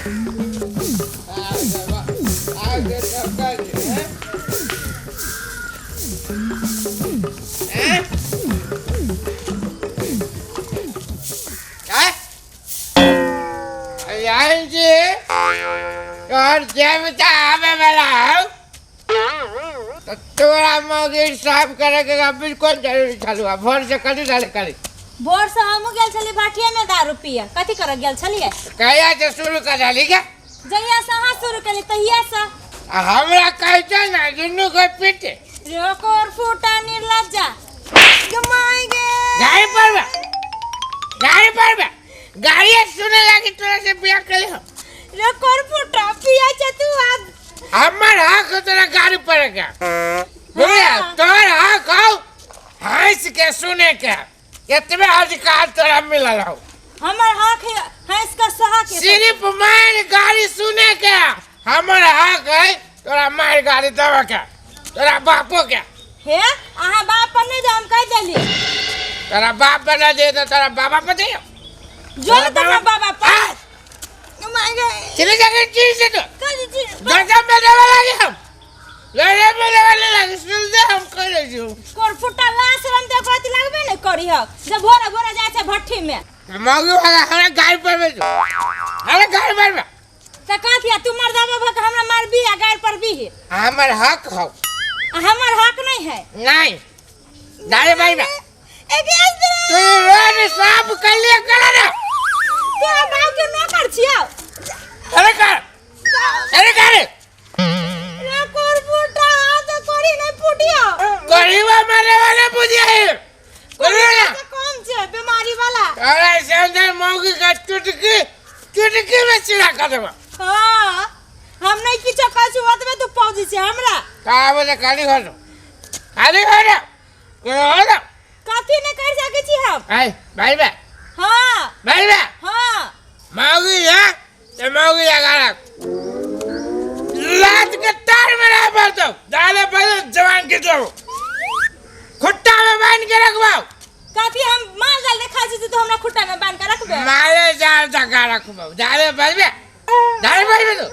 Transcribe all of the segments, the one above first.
जी तोहर देवता आवे वाला हौ तो तोरा मौगी साफ करे के बिल्कुल जरूरी छलू भोर से करी डाले करी। भोर से हमहूँ गेल छलियै भाटिया में दारू पिए। कथी करऽ गेल छलियै? कहिया से शुरू कर डाली के? जहिया से अहाँ शुरू केली तहिया से। आ हमरा कहते ना दुनू के पीटे। रे कोर फूटा निर्लज्जा। गमाई गे। गाड़ी पर बा, गाड़ी पर बा, गाड़ी सुने लागी तोरा से बियाह केले हम। रे कोर फूटा पिया छै तू आज। हमर हक तोरा गाड़ी पर के। बुझलियै? तोहर हक हौ हंस के सुने के, एतबे अधिकार तोरा मिलल हौ। हमर हक है हंस के सह के। सिर्फ मार गाड़ी सुने के हमर हक है, तोरा मार गाड़ी देवे के, तोरा बापो के। हे अहाँ बाप पर नहीं जाओ, हम कह देली। तोरा बाप पर ना दे तो तोरा बाबा पर दे। जो ना तोरा बाबा पर। हाँ। चले जाके चीज से तो। कह दी। दर्शन में देवे लागे हम। दर्शन में देवे लागे, सुन दे हम कह रहे छी। कोर फुटा लाश रंग देखो त लागबे ने करी हक। जब भोरे भोरे जाय छै भट्ठी में। मौगी वाला हमरा गाड़ी पर में। हमरा गाड़ी पर में। त कथी तू मर्दावा भक हमरा मारबी आ गाड़ी पर भी। हमर हक हौ। हमर हक नहीं है। नहीं। गाड़ी पर में। एक तू रोड साफ कर लिया कर ना। तू बाप के नौकर छियो। अरे कर, अरे कर। रे कोर फुटा तो कोरी नहीं फुटियो। कोरीवा मारे वाला बुझिया है। कोरीवा से कम छे बीमारी वाला। अरे संदर मौगी का चुटकी चुटकी में चिड़ा कर देबा। हां हम नहीं किछो कहै छी ओतबे तू पहुंची छै हमरा। का बोले खाली घर खाली घर घर कथी नहीं कर सकै छी हम। आई भाई बा। हां भाई बा। हां मौगी है ते मौगी लगा रख लात के तार में रह पर तो दादा पहले जवान के दो खुट्टा में बांध के रखवाओ। कथी हम माल जाल देखा छी तो हमरा खुट्टा में बांध के रखबे। माले जाल धक्का रखवाओ दादा पहले दादा पहले तो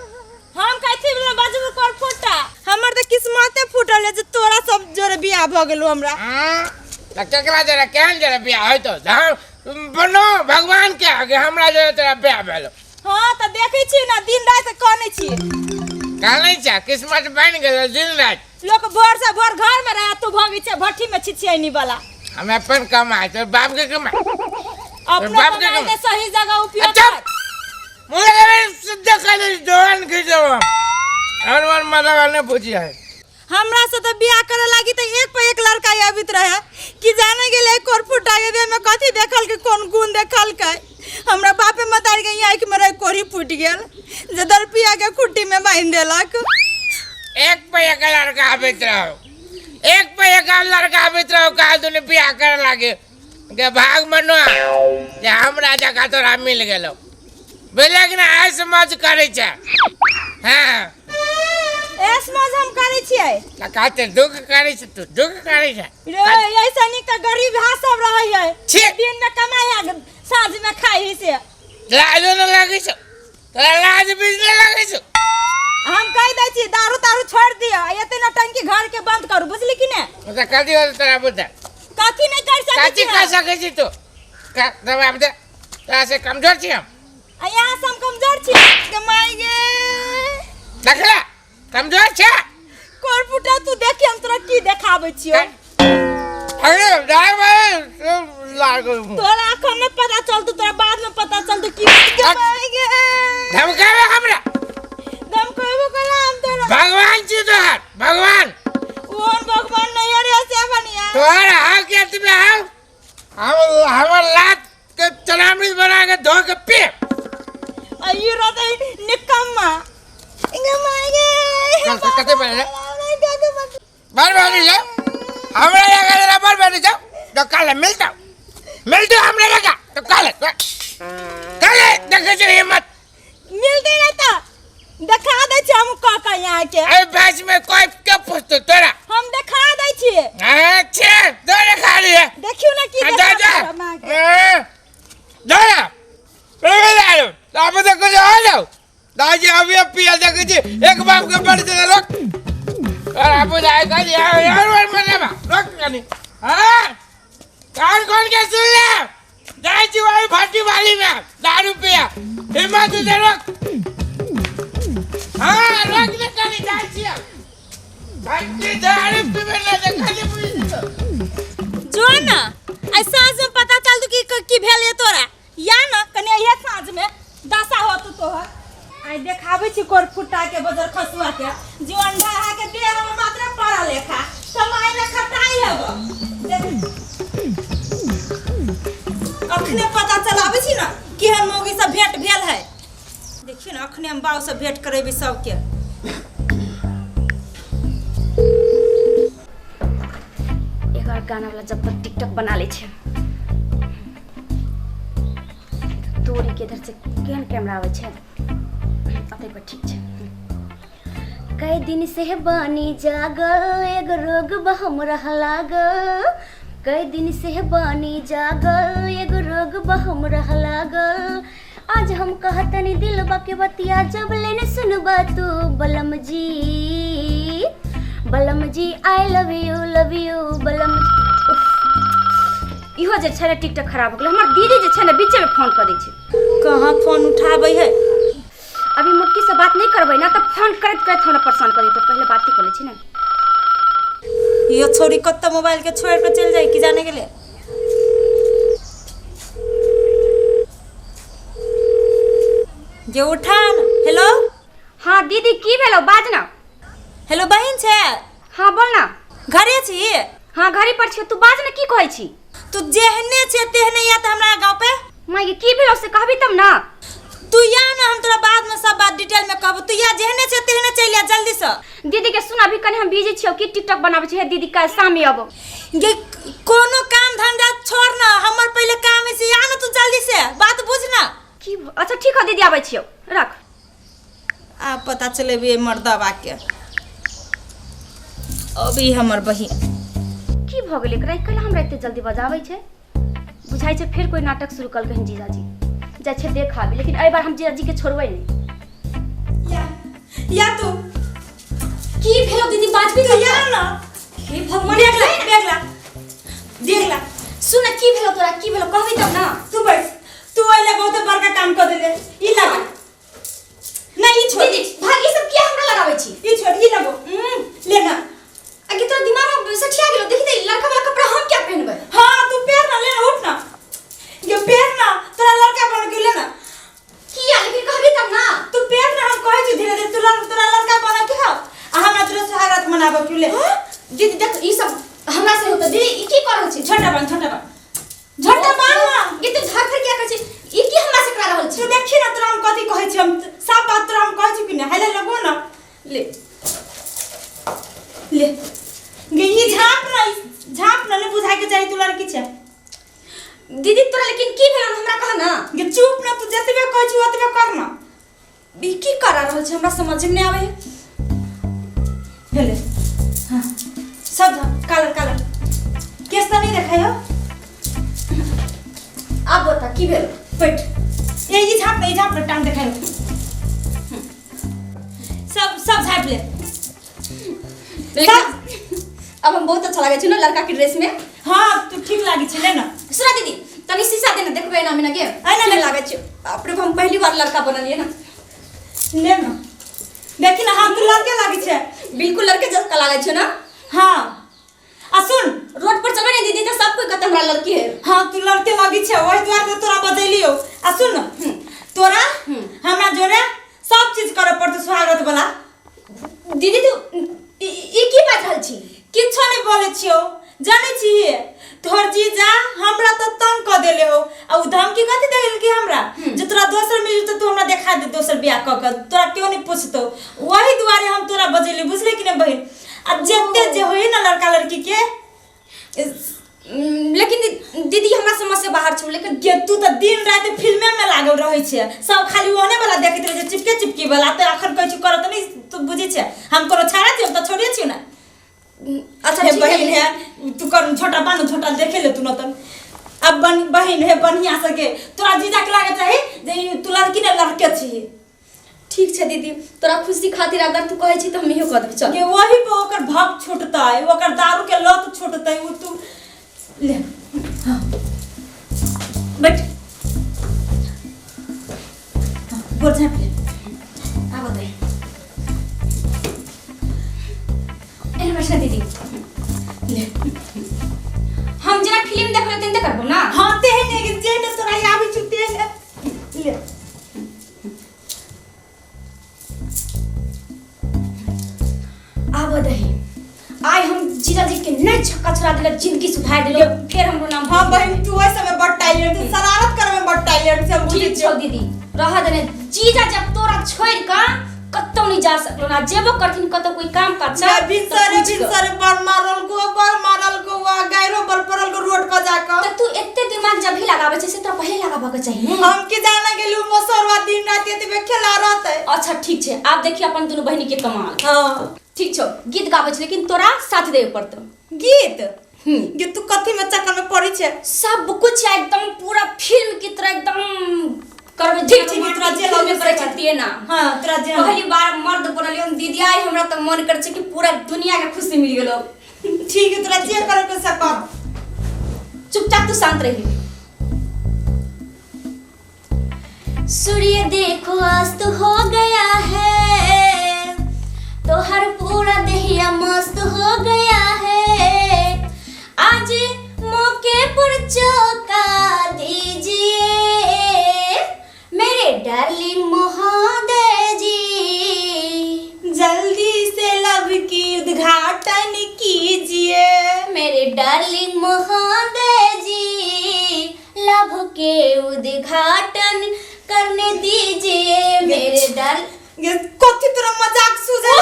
हम कथी बोले बाजू कोर फुटा। हमर त किस्मते फूटल है जे तोरा सब जोरे बियाह भ गेलो हमरा। हां त केकरा जरा केहन जरा बियाह होय तो बनो भगवान के आगे हमरा जरा तोरा बियाह भेलो। हां त देखै छी ना दिन रात कानै छी। कानै छ किस्मत बन गेल दिन रात। लोक भोर से भोर घर में रहे तू भगै छै भट्ठी में छिछियनी वाला। हम अपन कमाए तो बाप के कमाए। अपनो बाप के कमाई कमाए। के सही जगह उपयोग अच्छा। कर। मुझे सीधे खाली जवान खींचो और और मजा वाले पूछी है। हमरा से तो बियाह करे लागी तो एक पे एक लड़का आबित रहे कि जाने गेले कोर फुटा के दे में कथी देखल के कोन गुण देखल के। हमरा बापे मतार के आँख में रहे कोरी फूट गेल जे दरपिया के खुट्टी में बांध देलक। एक पे एक लड़का आबित रहो, एक पे एक लड़का आबित रहो का दुने बियाह करे लागे के भाग मनो जे हमरा जगह तोरा मिल गेलो बुझलक ना। ऐस मौज करे छे। हां ऐस मौज हम करे छियै। त काते दुख करे छे तू दुख करे छे। रे ऐसा निक त गरीब हा सब रहै है। छी। दिन में कमाई है साँझ में खाई है से। लाजो न लागै छौ तोरा, लाज बीज न लागै छौ। हम कह दै छी दारू तारू छोड़ दियो, एते नौटंकी घर के बंद करू बुझली कि ने। त कथी होल तोरा बुझा? कथी नहीं कर सकै कथी छी कर सकै छी तू? का दबाब दे तोरा से कमजोर छी हम। आ यहाँ से हम कमजोर छी कमाई गे। देखला कमजोर छे। कोर फुटा तू देखी हम तोरा की देखाबै छियो। अरे दाय भाई लागो तोरा अखन नहीं पता चलतौ, तोरा बाद में पता चलतौ की कमाई गे। धमकावे हमरा? धमकाबो कला हम तोरा। भगवान छी तोहर भगवान। ओहन भगवान नहीं अरे से बनिया। तोहर हक एतबे हौ हम हमर लात के चनामृत बना के धो के पी। अय्यो रहतै निकम्मा। कमाई गे। चल, चल, कते बजे? बार बार जाओ हमरा लगा जरा बार बार जाओ तो कल मिलता मिलते हमरा लगा तो कल कल देखे छै हिम्मत मिलते ना तो देखा दै छी हम क क यहाँ के। अरे बैच में कोई के पूछतो तोरा? हम देखा दै छी। अच्छा दो देखा रही है। देखियो ना की जा देखा जा। दै छी हम अहाँके। जा जा। आप देखो आ जाओ। दादी अभी पिया देखै छी एक बाप के बड़ छै रोक। अरे बुझाइ कह यार यार मने बा रोक कनी। हां कान खोल के सुन ले, जाइ छी वही फाटी वाली में दारू पिया, हिम्मत से रोक। हाँ रोक ले कनी, जाइ छी भाटी दारू पीबे ना दे खाली बुझ जो ना आई साँझ में पता चल तू कि की भेल ये तोरा, या ना कनी अइहे साँझ में दशा होत तोहर। आई देखाबै छी कोर फुट्टा के बजर खसुआ के जो अंडा हा के देह में मात्र पड़ा लेखा कमाई ना खटाई हब। अखने पता चलाबै छी ना केहन मौगी सब भेंट भेल है। देखियो ना अखने हम बाऊ से भेंट करेबै सबके। एक और गाना वाला जब तक टिकटॉक बना ले छे तोरी के इधर से केहन कैमरा आवे छे अतै पर ठीक छे। कई दिन से बानी जागल एगो रोग बहम रह लागल, कई दिन से बानी जागल एगो रोग बहम रह लागल, आज हम कहतनी दिल बाके बतिया जब लेने सुनबा तू बलम जी, बलम जी I love you love you बलम जी। इहो जे छै ने टिकटॉक खराब हो गेलै। हमर दीदी जे छै ने बीचे में फोन करै छै। कहाँ फोन उठाबै है? अभी मुटकी से बात नहीं करबै ना तऽ फोन करैत करैत हमरा परेशान कर देतै। पहले बात ही कर लै छी ना। यो छोरी कत्ता मोबाइल के छोड़ के चल जाई की जाने गेले। जे उठान। हेलो। हाँ दीदी की भेलो बाज ना। हेलो बहिन छे? हाँ बोल ना। घरे छी? हाँ घरे पर छी। तू बाज ना की कहै छी? तू जेहने छे तेहने या त हमरा गांव पे। माय के की भेलो से कहबी तब ना। तू या ना हम तोरा बाद में सब बात डिटेल में कहबो। तू या जेहने छे तेहने चल आ जल्दी से। दीदी के सुन अभी कनी हम बिजी छियो की टिकटॉक बनाबै छी। दीदी काल शाम में अबो। गे कोनो काम धंधा छोड़ ना, हमर पहले काम है से या ना तू जल्दी से बात बुझ ना। की अच्छा ठीक है दीदी आबै छियो रख। आ पता चलेबी मर्दवा के अभी हमर बहिन की भ गेलै एकरा कल हमरा एते जल्दी बजाबै छै। बुझाइ छै फेर कोई नाटक शुरू कलकै हन जीजाजी। जाइ छै देखाबे, लेकिन एहि बार हम जीजाजी के छोड़बै नहीं। या या तू की भेलो दीदी बाजबी तू या ना। हे भगवान देख ला देख ला देख ला। सुन की भेलो तोरा की भेलो कहबी तब ना। तू बैठ, तू अइला बहुत बड़का काम कर देले। ई लगा नहीं ई छोड़ दीदी भाग ई सब किया हमरा लगाबै छी? ई छोड़ ई लगो ले ना। अगे तोरा दिमाग में सठिया गेलो देखी त लड़का वाला कपड़ा हम क्या पहनबै? हां तू पहन ना ले ना उठ ना ये पहन ना तोरा लड़का बन के ले ना। किया लेकिन कहबी तब ना। तू पहन ना हम कहै छी धीरे धीरे तू तोरा लड़का बन के हो आ हमरा तोरा सुहागरात मनाबो क्यों ले। दीदी देख ई सब हमरा से होत दीदी ई की कर रहल छी? छोटा बन छोटा बन छोटा बन ना। ये तू घर फिर क्या कहै छी? ई की हमरा से करा रहल छी? तू देखी ना तोरा हम कथी कहै छी, हम सब बात तोरा हम कहै छी कि ना। हेले लगो ना ले ले गे ई झाप ना झाप ना ले बुझाय के चाही तू लड़की छे। दीदी तोरा लेकिन की भेल हमरा कह ना। गे चुप ना तू जतबे कहै छी ओतबे कर ना। ई की करा रहल छी हमरा समझ में नहीं आबै। हेले हां सब झाप कालर कालर केस त नहीं देखाय हो। आब बता की भेल? बैठ ए ई झाप ना ई झाप ना टांग देखाय सब सब झाप ले। लेकिन अब हम बहुत अच्छा लागे छै ना लड़का के ड्रेस में। हां तू ठीक लागे छै ले ना। सुना दीदी तनी शीशा दे ना देखबै ना मिना के आइ ना केहन लागे छै। बाप रे हम पहली बार लड़का बनलिए ना। ले ना देखी ना। हां तू लड़के लागे छै बिल्कुल लड़के जका लागे छै ना। हां आ सुन रोड पर चलबै ने दीदी त सब कोई कहत हमरा लड़की है। हां तू लड़के लागे छै ओहि द्वार से तोरा बजैलियो। आ सुन तोरा हमरा जोरे सब चीज करे पड़तौ स्वागत वाला। दीदी तू ई की बात रहल छी? किछो नहीं बोले छियो जाने छी तोहर जीजा हमरा तो तंग क देले हो आ उ धमकी कथी देल कि हमरा जे तोरा दोसर मिल तो तू हमरा देखा दे दोसर बियाह क के तोरा क्यों नहीं पूछतो। वही दुआरे हम तोरा बजेली बुझले कि नहीं बहिन। आ जते जे होई ना लड़का लड़की के लेकिन दीदी हमरा समझ से बाहर छौ। लेकिन गे तू तो दिन रात फिल्मे में लागल रहै छै सब खाली ओहने वाला देखैत रहै छै चिपके चिपकी वाला। त अखन कहै छी करत नहीं तू बुझै छै हम कोनो छाड़ा छी हम त छोड़े छी ना। अच्छा हे ठीक बहिन है है तू कर छोटा बानो छोटा देखे ले तू न तन अब बहिन है बढ़िया सके तोरा जीजा के लागे चाही जे तू लड़की ने लड़के छी। ठीक छै दीदी, तोरा खुशी खातिर अगर तू कहै छी तऽ हम इहो कऽ देबै। चल के वही पर ओकर भक छूटतै, ओकर दारू के लत छूटतै। उ तू ले, हाँ बैठ, हाँ, गोर झाँप ले। आबऽ दे, एने बैठ ना दीदी। ले। हम जेना फिल्म देखबै तेनते करबो ना? हाँ, तेहने के जेहने तोरा आबै छौ तेहने ले। आबऽ दही, आइ हम जीजाजी के नहीं छक्का छोड़ा देलक, जिंदगी सुधार देलक, फिर हमरो नाम। हाँ बहन, तू ओहि समय बड़ टैलेंट, तू शरारत करे में बड़ टैलेंट से हम बुझै ठीक छौ छियौ। दीदी, रह देने जीजा जब तोरा छोड़ कऽ कतौ नहीं जा सकलो ना, जेबो करथिन कतौ कोई काम काज छै ना भिनसरे तऽ पूछि कऽ। भिनसरे बड़ मारल गो, बड़ मारल गो, आ गायरो बड़ पड़ल गो रोड पर जाकर। तऽ तू एते दिमाग जब भी लगाबै छै से तोरा पहिले लगाबऽ के चाही ने। हम की जाना गेलू मोसरवा दिन रात एतबे खेला रहतै। अच्छा ठीक छै, आब देखियो अपन दुनू बहिनी के कमाल। हाँ। ठीक छौ, गीत गाबै छै लेकिन तोरा साथ देबे पड़तौ। गीत? हम्म। गीत? तू कथी में चक्कर में पड़ी छै? सब कुछ एकदम पूरा फिल्म की तरह एकदम करबै। ठीक छै, तोरा जे फिल्म लगे करै से छै कर। तेना। हाँ, तोरा जे पहली बार मर्द बनलियो हम दीदी, आइ हमरा तऽ मन करै छै कि पूरा दुनिया के खुशी मिल गेलो। ठीक है, तोरा जे करे के से कर। चुपचाप तू शांत रही। सूर्य देखो अस्त हो गया है, तो हर पूरा देहिया मस्त हो गया है, आज मौके पर चौका दीजिए मेरे डार्लिंग महोदय जी। जल्दी से लव की उद्घाटन कीजिए मेरे डार्लिंग महोदय जी, लव के उद्घाटन करने दीजिए मेरे डार्लिंग। ये कथी तोरा मजाक सूझे?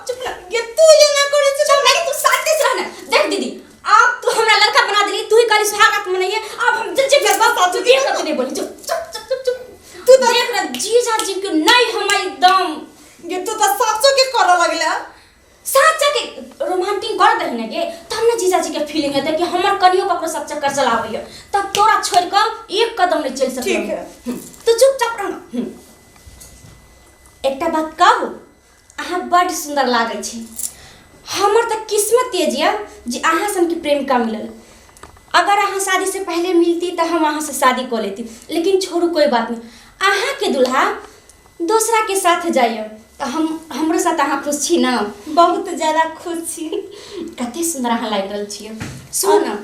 चुप ना। ये तू ये ना करे छे। चुप ना, तू शांति से रहना। देख दीदी, आप तू हमरा लड़का बना देली, तू ही काली सुहागत मनाइए। अब हम जब जब बस आ चुकी है नहीं बोली। चुप चुप चुप चुप चुप। तू तो देख ना जीजा जी के नहीं हम एकदम। ये तू तो साचो के करे लगला। साचा के रोमांटिक कर दही ना गे, तब ना जीजाजी के फीलिंग हेतै कि हमर कनियो ककरो सब चक्कर चलाबैया, तब तोरा छोड़ कऽ एक कदम नहीं चलि सकलै। ठीक है। तू चुपचाप रह ना। एकटा बात कहू, अहाँ बड्ड सुन्दर लागै छी। हमर तऽ किस्मत तेज यऽ जे अहाँ सनके प्रेमिका मिलल। अगर अहाँ शादी से पहले मिलती तऽ हम अहाँ से शादी कऽ लेती, लेकिन छोड़ू कोई बात नहीं, अहाँके दुल्हा दोसरा के साथ जाइए तऽ हम हमरो साथ अहाँ खुश छी ना? बहुत ज्यादा खुश छी। कते सुन्दर अहाँ लागि रहल छियै। सुनू ने,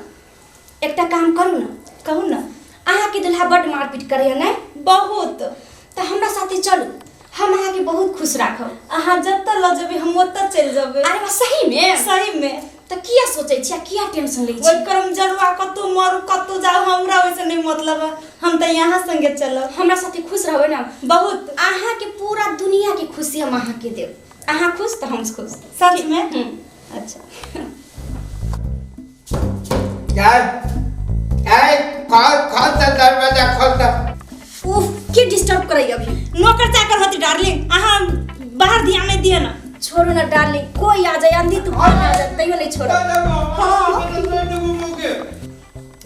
एकटा काम करू ने। कहू ने। अहाँके दुल्हा बड्ड मारपीट करैया ने? बहुत। तऽ हमरा साथे चलू, हम अहाँके बहुत खुश राखब। अहाँ जतऽ लऽ जेबै हम ओतऽ चलि जेबै। अरे वाह, सही में? सही में। तऽ किया सोचै छी आ किया टेंशन लै ओहि छी? करम जरुआ कतौ मरू कतौ जाउ, हमरा ओहिसँ नहि मतलब है। हम तऽ यहाँ संगे चलब। हमरा साथे खुश रहबै ने? बहुत। अहाँके पूरा दुनिया के खुशी हम अहाँके देब। अहाँ खुश तऽ हम खुश। सच में? अच्छा। यार ए, खोल खोल त दरवाजा खोल त। उफ, के डिस्टर्ब करैया अभी? नौकर चाकर होती डार्लिंग, अहाँ बाहर ध्यान नहीं दिए ना। छोड़ो ना डार्लिंग, कोई आ जाए, आंधी तूफान आ जाए तैयो नहीं छोड़ो।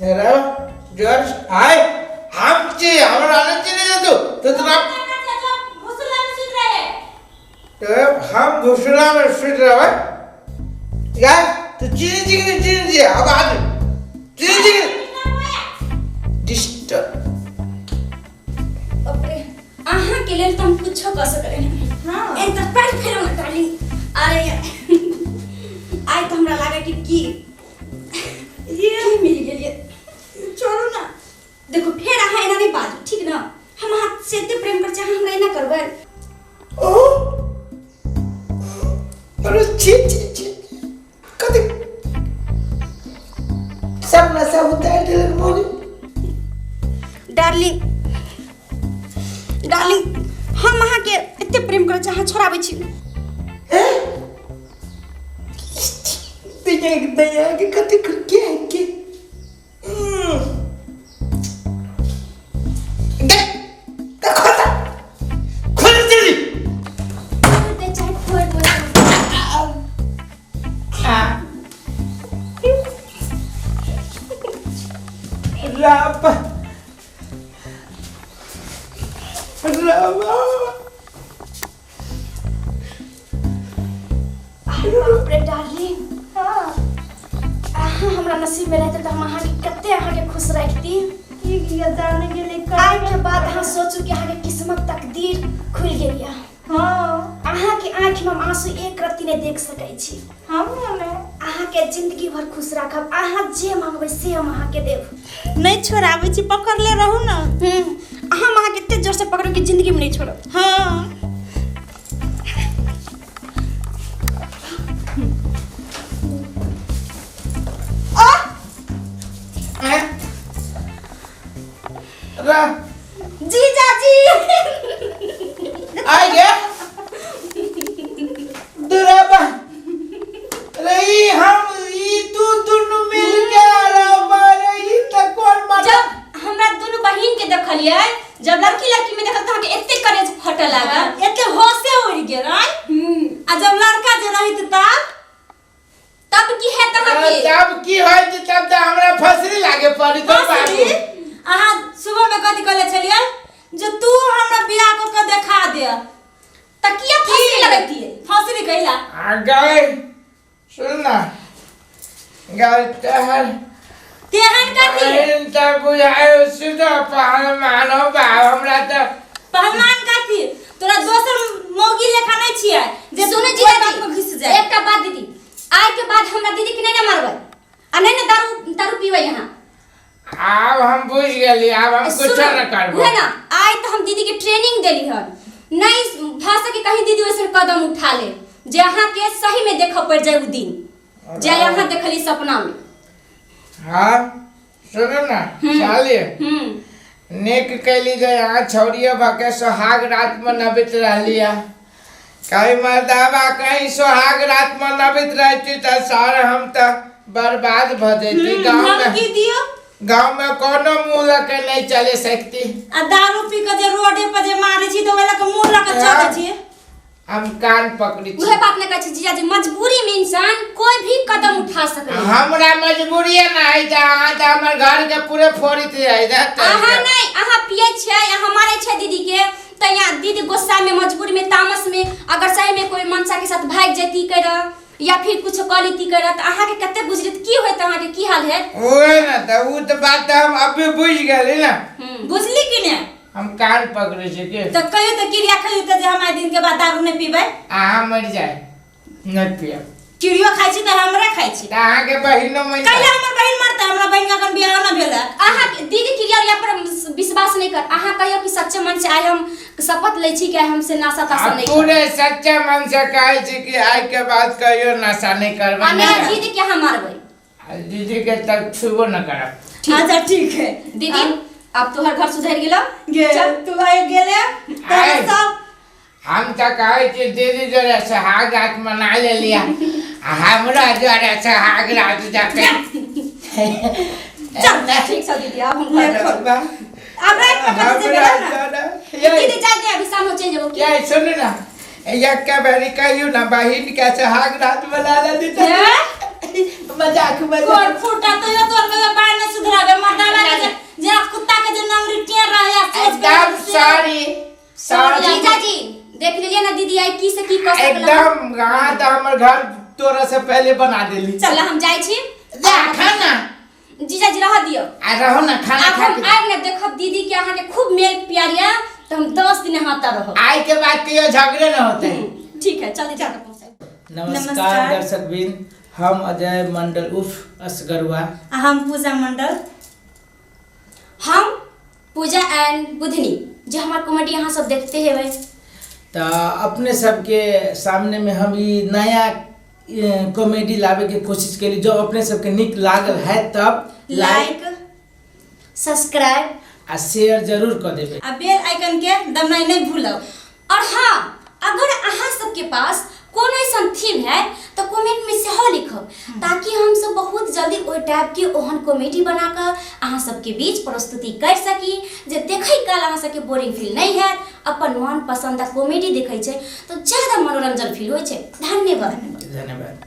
अरे जॉर्ज हाय, हम छी हमरा नहीं चिन्ह तू तो तोरा तो हम घुसला में सुत रहे यार। तू चिन्ह चिन्ह चिन्ह जी अब आज चिन्ह चिन्ह डिस्टर्ब। बाप रे, अहाँ के लेल तऽ हम कुछो कऽ सकले। हाँ। एन तऽ पैर फेरो ना डार्लिंग। अरे यार, आइ तऽ हमरा लागे कि की ये की मिल गेल ये। छोड़ू ना। देखो फेर अहाँ एना नहीं बाजू, ठीक ना? हम अहाँ से एते प्रेम करै छी, अहाँ हमरा एना करबै? ओ अरे छी छी छी, कथी सब नशा उतार देलक मोगी। डार्लिंग डार्लिंग, हम अहाँके एते प्रेम करै छी, अहाँ छोड़ाबै छी? दया दया के कथी कर के के देख देख, खोल दे, खोल दे जल्दी। खोल दे चाहे फोड़ दो। राम राम। अरे बाप रे डार्लिंग। हाँ। अहाँ हमरा नसीब में रहते तऽ हम अहाँके कते अहाँके खुश रखती। की किया जाने के लिए आइ के बाद अहाँ सोचू कि अहाँके किस्मत तकदीर खुलि गेल यऽ। हाँ। अहाँके आँखिमे हम आंसू एक रत्ती नहि देख सकै छी। हम ने अहाँके जिंदगी भर खुश राखब, अहाँ जे मांगबै से हम अहाँके देब। नहीं छोड़ाबै छी, पकड़ले रहू ना। हम अहाँके एते जोर से पकड़ब कि जिंदगी में नहीं छोड़ब। हाँ। जीजाजी आ गया दुराबा रे ई हम ई तू दुनू मिल के आराम रे ई त कोन मार। जब हमरा दुनू बहिन के देखलियै, जब लड़की लड़की में देखल त अहाँके एते करेज फटऽ लागल, एते होशे उड़ि गेल। आय आ जब लड़का जे रहित तब तब की हेत अहाँके? तब की होइत? तब त हमरा फसरी लागे पड़ी तो फसरी? अहाँ सुबह में कथी कहले छलियै जे तू हमरा बियाह कऽ के देखा दे, त किया फसरी लगैतियै? फसरी कैला? आ गए, सुन ना गए तहर तेहन कथी? बहिन त बुझायो सीधा पहलवान हो बा हमरा त। पहलवान कथी? तोरा दोसर मौगी लेखा नहीं छियै जे सुनै कोई जीजाजी, बात में घुस जाए। एकटा बात दीदी, आइ के बाद हमरा दीदी के नहीं ने मारबै आ नहीं ने दारू दारू पीबै यहाँ। आब हम बुझ गेली, आब हम कुछ न करबो। उहे ना, आइ तऽ हम दीदी के ट्रेनिंग देली हन, नहीं भऽ सके कहीं दीदी वैसन कदम उठा ले जे अहाँ के सही में देखऽ पड़ जाए उ दिन जे अहाँ देखली सपना में। हाँ सुनू ना साली, नीक कैली जे यहाँ छौड़िए भके सोहाग रात मनबैत रहली है। कहीं मर्दाबा कहीं सोहाग रात मनबैत रहती तऽ सर हम तऽ बर्बाद भऽ जैती। गाँव में धमकी दियो, गाँव में कोनो मुँह लऽ के नहीं चले सकती। आ दारू पी के जे रोडे पर जे मारे छी तऽ ओहि लऽ के मुँह लऽ के चलै छी। हम कान पकड़ी छी। उहे बात ने कहै छी जीजाजी, मजबूरी में इंसान कोई भी कदम उठा सकै। हमरा मजबूरी ना है तऽ अहाँ तऽ हमर घर के पूरे फोड़ित रही। अहाँ नहीं, अहाँ पिए छियै, अहाँ मारै छियै दीदी के, तऽ यहाँ दीदी गुस्सा में मजबूरी में तामस में अगर सही में कोई मनसा के साथ भागि जैती कर या फिर कुछ कऽ लेती कर तऽ अहाँके कते गुजरत की होइत, अहाँके की हाल हैत? ओहे ना तऽ उ तऽ बात तऽ हम अभी बुझ गेली ना। बुझली कि ने? हम कान पकड़े छी के तऽ कहियो तऽ क्रिया खइयो तऽ जे हम आइ दिन के बाद दारू नहीं पीबै। अहाँ मर जाए नहीं पियब। चिड़ियो खाइ छी तऽ हमरा खाइ छी। तऽ अहाँके बहिनो मरि कैला हमर बहिन मरतै? हमरा बहिन के अखन बियाह न भेल है। अहाँ दीदी क्रिया उरिया पर विश्वास नहीं कर, अहाँ कहियो कि सच्चे मन से आइ हम शपथ लै छी कि आइ हमसे नशा तशा नहीं करब। पूरे सच्चे मन से कहै छी कि आइ के बाद कहियो नशा नहीं करबै। आ नहि दीदी के अहाँ मारबै। आ दीदी के तक छुबो न करब। अच्छा ठीक है दीदी, अब तोहर घर सुधरि गेलौ। गे तू आइ गेले तऽ आइ। सब हम तऽ कहै छी दीदी जोरे सोहाग रात मना लेलियै आ हमरा जोरे सोहाग रात जाके चल ठीक छौ दीदी, आब हम घर देखो। आब राति में कतऽ जेबै ना? दीदी जा दे, अभी शाम हो चलि जेबौ की? ये सुन ना, एक बेरी कहियो ना बहिन के सोहाग रात मना लेली तऽ मजाक गोर मजाक। फूटा तो यो तोर के बार न सुधरावे मर्दावा के जे जेना कुत्ता के जे नंगरी टेर रहे आ सोच के एकदम सॉरी सॉरी। जीजाजी देख लेलियै ना दीदी आइ की से की कऽ सकल। एकदम गाँ तऽ हमर घर तोरा से पहले बना देली। चल हम जाइ छी। जा खाना। जीजाजी रह दियौ। आ रहो ना, खाना आब खा हम के आबि ने देखब दीदी के अहाँके खूब मेल प्यार यऽ तऽ हम 10 दिन अहाँ ओतऽ रहब। आइ के बाद कहियो झगड़े न होते। ठीक है, चल दीदी के पहुँचाइ। नमस्कार नमस्कार। दर्शकवृंद, हम अजय मंडल उर्फ असगरुआ आ हम पूजा मंडल। हम पूजा एंड बुधनी, जे हमार कॉमेडी अहाँ सब देखते हेबै। तऽ अपने सबके सामने में हम ई नया कॉमेडी लाबे के कोशिश केली। जो अपने सबके नीक लागल है तब लाइक, सब्सक्राइब आ शेयर जरूर कऽ देबै आ बेल आइकन के दबनाइ नहीं भूलब। और हाँ, अगर अहाँ सबके पास कोनो ऐसा थीम है तो कमेंट में सेहो लिखब ताकि हम सब बहुत जल्दी ओहि टाइप के ओहन कॉमेडी बना कऽ अहाँ सबके बीच प्रस्तुति कर सकी जे देखै काल अहाँ सबके बोरिंग फील नहीं हैत, अपन मन पसंद कॉमेडी देखै छै तो ज्यादा मनोरंजन फील होइ छै। धन्यवाद। धन्यवाद।